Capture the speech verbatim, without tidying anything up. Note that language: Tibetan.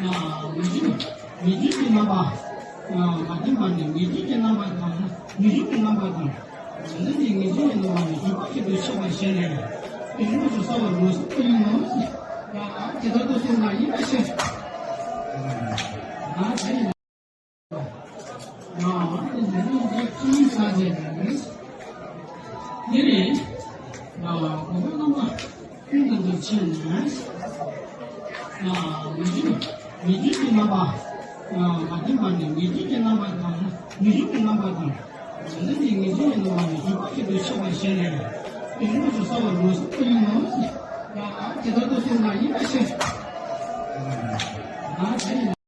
ངེས་འབྱུང་ངེས་འབྱུང་གི་རྣམ་པ། མ་བསྟན་པ་ནི་ངེས་འབྱུང་གི་རྣམ་པ་དང་། ངེས་འབྱུང་གི་རྣམ་པ་དང་། འདི་ནི་ངེས་འབྱུང་གི་རྣམ་པ་ནི་འཇུག་པ་གཅིག་ཏུ་ཆགས་པར་བྱས་ནས། དེ་ཉིད་དུ་གསལ་བར་ངོས་བཟུང་བ་ཡིན་ནོ། ཡང་དེ་ལྟར་དུ་གསུངས་ན་ཡིན་པའི་ཕྱིར། ཡང་དེ་ཡིན། ཡང་དེ་ནི་འདི་ཅི་ཡིན་ས་ཟེར་ནས། འདི་ནི། ཡང་གོ་བ་རྣམ་པ་ཀུན་ཏུ་འདུ་བྱས་ནས། ཡང་ངེས་འབྱུང་ངེས་འབྱུང་གི་རྣམ་པ། ཡང་མ་བསྟན་པ་ནི་ངེས་འབྱུང་གི་རྣམ་པ་དང་ངེས་འབྱུང་གི་རྣམ་པ་དང་། འདི་ནི་ངེས་འབྱུང་གི་རྣམ་པ་ནི་འཇུག་པ་གཅིག་ཏུ་ཆགས་པར་བྱས་ནས། དེ་ཉིད་དུ་གསལ་བར་ངོས་བཟུང་བ་ཡིན་ནོ། ཡང་དེ་ལྟར་དུ་གསུངས་ན་ཡིན་པའི་ཕྱིར། ཡང་དེ་ཡིན།